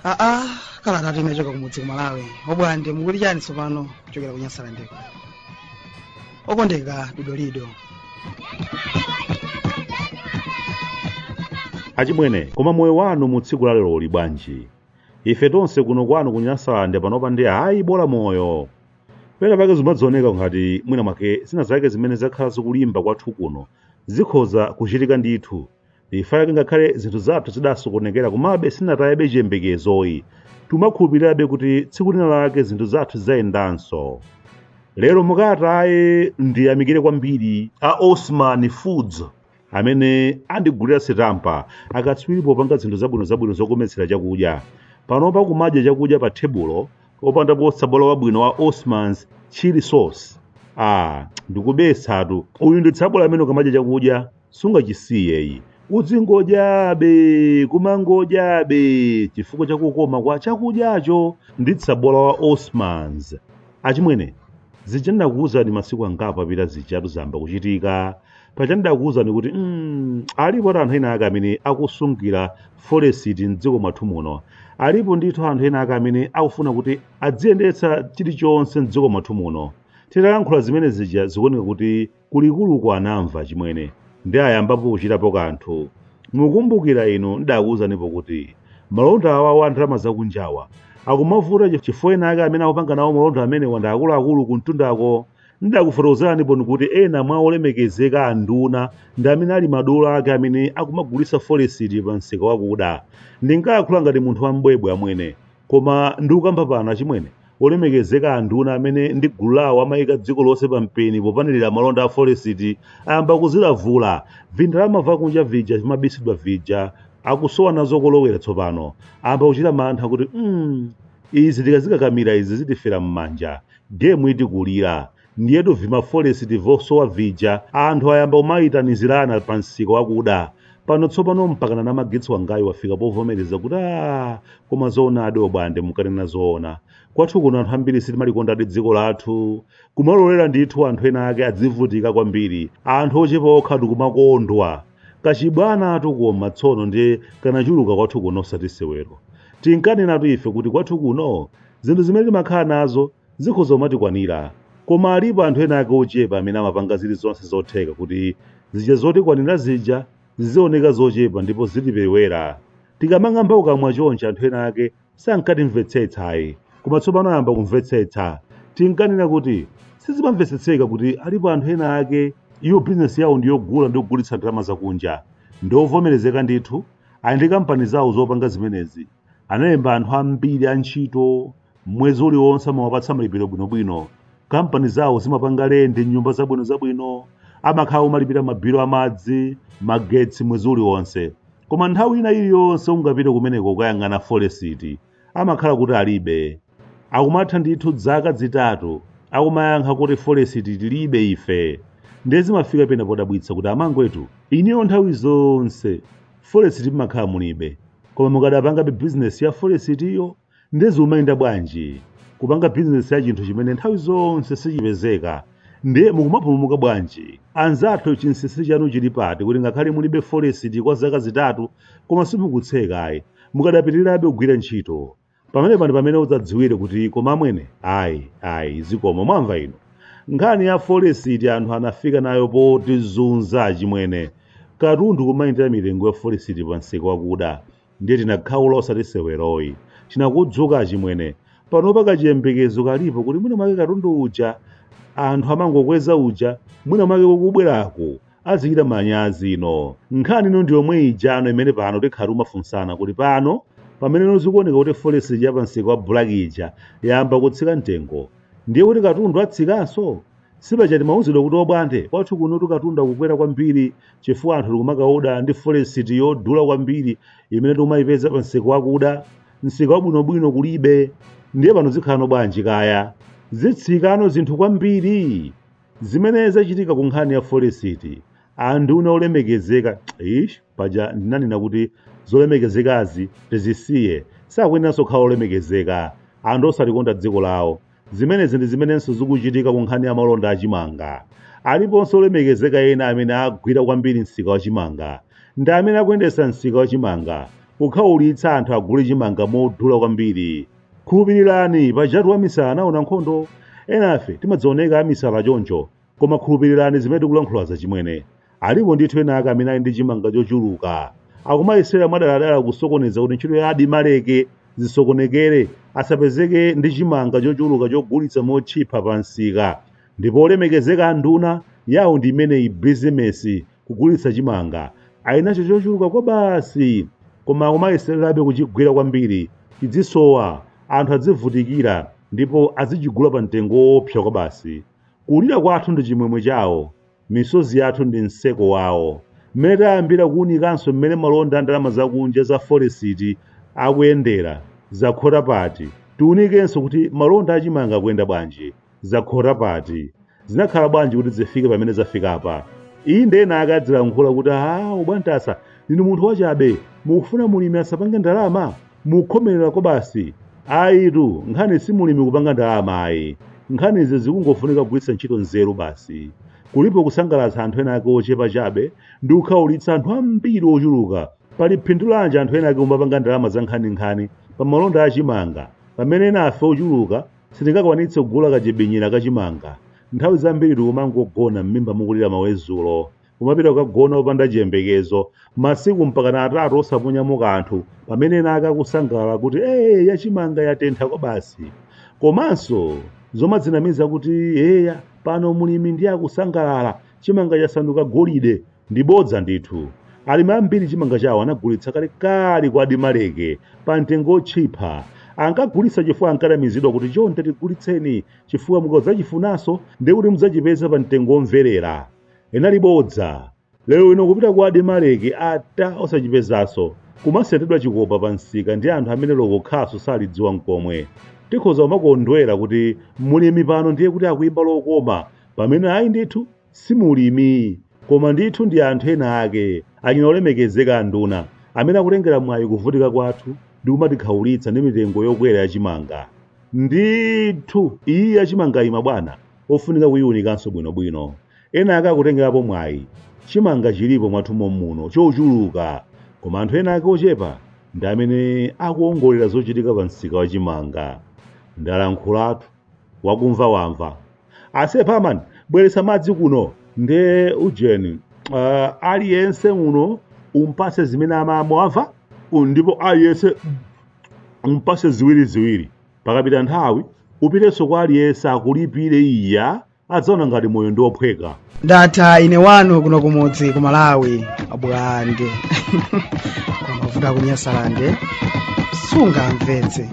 Aa, kalata imachoka kumudzi ku Malawi. Obwande, mukuti chani tsopano kuchokera ku Nyasalandeko? Okondeka Dodolido. Achimwene, koma moyo wanu mu tsiku la lero uli bwanji? Ife tonse kuno kwanu ku Nyasalande panopa ndi ayi bola moyo. Pena pake zimadzioneka ngati mwina mwake zina zake zimene zakhala zikulimba kwathu kuno zikhoza kuchitika ndithu. Chifukwa chake ngakhale zinthu zathu zidasokonekera komabe sitinatayebe chiyembekezoyi. Timakhulupirirabe kuti tsiku lina lake zinthu zathu zidzayendanso. Lero mukalatayi ndiyamikire kwambiri a Osman Foods amene andigulira sitampa, akatswiri popanga zinthu zabwinozabwino zokometsera chakudya. Panopa kumadya chakudya pa thebulo opandapo tsabola wabwino wa Osman's chili sauce, ah, ndikubetsatu. Uyu ndi tsabola amene ukamadya chakudya sungachisiyeyi, udzingodyabe, kumangodyabe chifukwa chakukoma kwa chakudyacho ndi tsabola wa Osman's. Achimwene, zija ndakuwuzani masiku angapo apita zijatu zayamba kuchitika. Paja ndidakuwuzani kuti alipo anthu ena ake amene akusungira foresiti mdziko mwathu muno. Alipo ndithu anthu ena ake amene akufuna kuti adziyendetsa chilichonse mdziko mwathu muno. Titayankhula zimene zija zikuoneka kuti kulikuluko anamva achimwene nde ayambapo kuchitapo kanthu. Mukumbukira inu ndidakuwuzanipo kuti malonda awawa a ndalama zakunjawa akumavuta chifukwa ena ake amene akupanga nawo malonda amenewa ndi akuluakulu kumtundako. Ndidakufotokozeranipo kuti ena mwa olemekezeka anduna ndi amene ali madolo ake amene akumagulitsa foresiti pa msika wakuda. Ndinkayankhula ngati munthu wambwebwe amwene. Koma ndikukamba pano achimwene, olemekezeka anduna amene ndi gulu lawo amayika dziko lonse pa mpeni popanilira malonda a foresiti ayamba kuzilavula. Vindalama vakunja vija vimabisidwa vija akusowa nazo kolowera tsopano. Ayamba kuchita mantha kuti mm izi tikazikakamira izi zitifera mmanja. Gemu itikulira. Ndiyetu vimaforesiti vosowa vija anthu ayamba kumayitanizirana pa msika wakuda. Pano tsopano mpakana namagetsi wangayu wafika povomereza kuti aah koma zoonadi obwande mukanena zoona. Kwathu kuno anthu ambiri sitimalikondadi dziko lathu. Kumalolera ndithu anthu ena ake adzivutika kwambiri. Anthu ochepa okha ndikumakondwa. Kachibwanatu koma tsono ndiye kanachuluka kwathu kuno osati sewero. Tinkanenatu ife kuti kwathu kuno zinthu zimene timakhala nazo zikhoza kumatikwanira. Koma alipo anthu ena ake ochepa amene amapanga zilizonse zotheka kuti zija zotikwanira zija zizioneka zochepa ndipo zitiperewera. Tikamang'amba kukamwa chonchi anthu ena ake sankatimvetsetsa ayi. Koma tsopano ayamba kumvetsetsa. Tinkanena kuti sizimamvetsetseka kuti alipo anthu ena ake iwo bizinesi yawo ndi yogula ndi kugulitsa ndalama zakunja. Ndi ovomerezeka ndithu, ali ndi kampani zawo zopanga zimenezi. Analemba anthu ambiri antchito. Mwezi uliwonse amawapatsa malipiro bwinobwino. Kampani zawo zimapanga lendi nyumba zabwinozabwino. Amakhala kumalipira mabilo a madzi, magetsi mwezi uliwonse. Koma nthawi ina iliyonse ungapite kumeneko kukayang'ana foresiti, amakhala kuti alibe. Akumatha ndithu dzaka dzitatu akumayankha kuti foresiti tilibe ife. Ndiye zimafika pena podabwitsa kuti amangwetu, inuyo nthawi zonse foresiti mumakhala mulibe, koma mukadapangabe bizinesi ya foresitiyo? Ndiye zimayenda bwanji kupanga bizinesi ya chinthu chimene nthawi zonse sichipezeka? Ndiye mukumapulumuka bwanji? Anzathu chinsinsi chanu chili pati kuti ngakhale mulibe foresiti kwa zaka zitatu koma simukutseka ayi, mukadapitirirabe kugwira ntchito? Pamenepa ndi pamene udzadziwire kuti koma amwene ayi ayi zikomo mwamva inu. Nkhani ya foresiti anthu anafika nayo potizunza achimwene. Katundu kumayendera mitengo ya foresiti pa msika wakuda. Ndiye tinakhaula osati seweroyi. Tinakudzuka achimwene. Panopa kachiyembekezo kalipo kuti mwina mwake katundu uja anthu amangokweza uja mwina mwake kukubweraku azichita manyazi ino. Nkhani ino ndi yomwe ijano imene pano tikhala tikumafunsana kuti pano pamene zikuoneka kuti forex ya pamsika wa black ija yayamba kutsika mtengo ndiye kuti katundu atsikanso? Sipaja timauzidwa kuti obwande kwathu kunotu katundu akukwera kwambiri chifukwa anthu tikumakaoda ndi foresiti yodula kwambiri imene tikumayipeza pa msika wakuda, msika wabwinobwino kulibe. Ndiye pano zikhalano bwanji kaya? Zitsikano zinthu kwambiri? Zimene zachitika ku nkhani ya foresiti, anduna olemekezeka, ish, paja ndinanena kuti zolemekezekazi tizisiye, sakuyeneranso kukhala olemekezeka, anthu osalikonda dziko lawo. Zimenezi ndi zimenenso zikuchitika ku nkhani ya malonda a chimanga. Aliponso olemekezeka ena amene agwira kwambiri msika wa chimanga. Ndi amene akuyendetsa msika wa chimanga. Kukhaulitsa anthu agule chimanga modula kwambiri. Khulupirirani, pajatu wamisala anaona nkhondo. Enafe timadzioneka amisala choncho, koma khulupirirani zimene tikulankhulazi achimwene. Alipo ndithu ena ake amene ali ndi chimanga chochuluka. Akumayesera mwadaladala kusokoneza kuti ntchito ya ADMARC zisokonekere, asapezeke ndi chimanga chochuluka chogulitsa motchipha pa msika. Ndipo olemekezeka anduna, yawo ndi imeneyi bizinesi, kugulitsa chimanga. Ali nacho chochuluka kwabasi, koma akumayesererabe kuchigwira kwambiri, chidzisowa, anthu adzivutikira ndipo azichigula pa mtengo woopsa kwabasi. Kulira kwathu ndi chimwemwe chawo, misozi yathu ndi mseko wawo. Mmene tayambira kuunikanso mmene malonda a ndalama zakunja za foresiti akuyendera, zakhota pati, tiunikenso kuti malonda a chimanga akuyenda bwanji. Zakhota pati? Zinakhala bwanji kuti zifike pamene zafikapa? Inde ena ake adzilankhula kuti aa Obwantasa ndinu munthu wachabe, mukufuna mulimi asapange ndalama? Mukhomerera kwabasi. Ayitu, nkhani si mulimi kupanga ndalama ayi. Nkhanizi zikungofunika kugwiritsa ntchito nzeru basi. Kulipo kusangalatsa anthu ena ake ochepa chabe ndi kukhaulitsa anthu ambiri ochuluka. Pali phindu lanji anthu ena ake kumapanga ndalama zankhaninkhani pa malonda a chimanga pamene enafe ochuluka Sitingakwanitse kugula kachibinyira ka chimanga. Nthawi zambiri tikumangogona m'mimba mukulira mawezulo. Kumapita kukagona opanda chiyembekezo, masiku mpakana atatu osaponyamo kanthu pamene ena ake akusangalala kuti ee ya chimanga yatentha kwabasi. Komanso zomadzinamiza kuti eya pano mlimi ndiye akusangalala, chimanga chasanduka golide Ndi bodza ndithu. Alimi ambiri chimanga chawo anagulitsa kalekale kwa ADMARC pa mtengo otchipha. Ankagulitsa chifukwa ankanamizidwa kuti chonde tigulitseni chifukwa mukadzachifunanso ndiye kuti mudzachipeza pa mtengo womverera. Linali bodza. Lero lino kupita ku ADMARC ata osachipezanso. Kumasetedwa chikopa pa msika ndi anthu amene loko khasu salidziwa nkomwe. Tikhoza kumakondwera kuti mlimi pano ndiye kuti akuyimba lokoma pamene ayi ndithu Si mulimi, koma ndithu ndi anthu ena ake, achina olemekezeka anduna, amene akutengera mwayi kuvutika kwathu ndi kumatikhaulitsa ndi mitengo yokwera ya chimanga. Ndithu iyi ya chimangayi mabwana, ofunika kuyiunikanso bwinobwino. Ena ake akutengerapo mwayi. Chimanga chilipo mwathu mommuno, chochuluka, koma anthu ena ake ochepa ndi amene akuongolera zochitika pa msika wa chimanga. Ndalankhulatu. Wakumva wamva. Ase barman, bweretsa madzi kuno nde ujeni aliyense muno umpase zimene amamwa wamva ndipo aliyense umpase ziwiri ziwiri pakapita nthawi upitenso kwa aliyense akulipire iya adzaona ngati moyo ndi wophweka. Ndatha ine wanu kuno kumudzi ku Malawi Obwande. Kwa mavuto akunyasalande sungamvetse.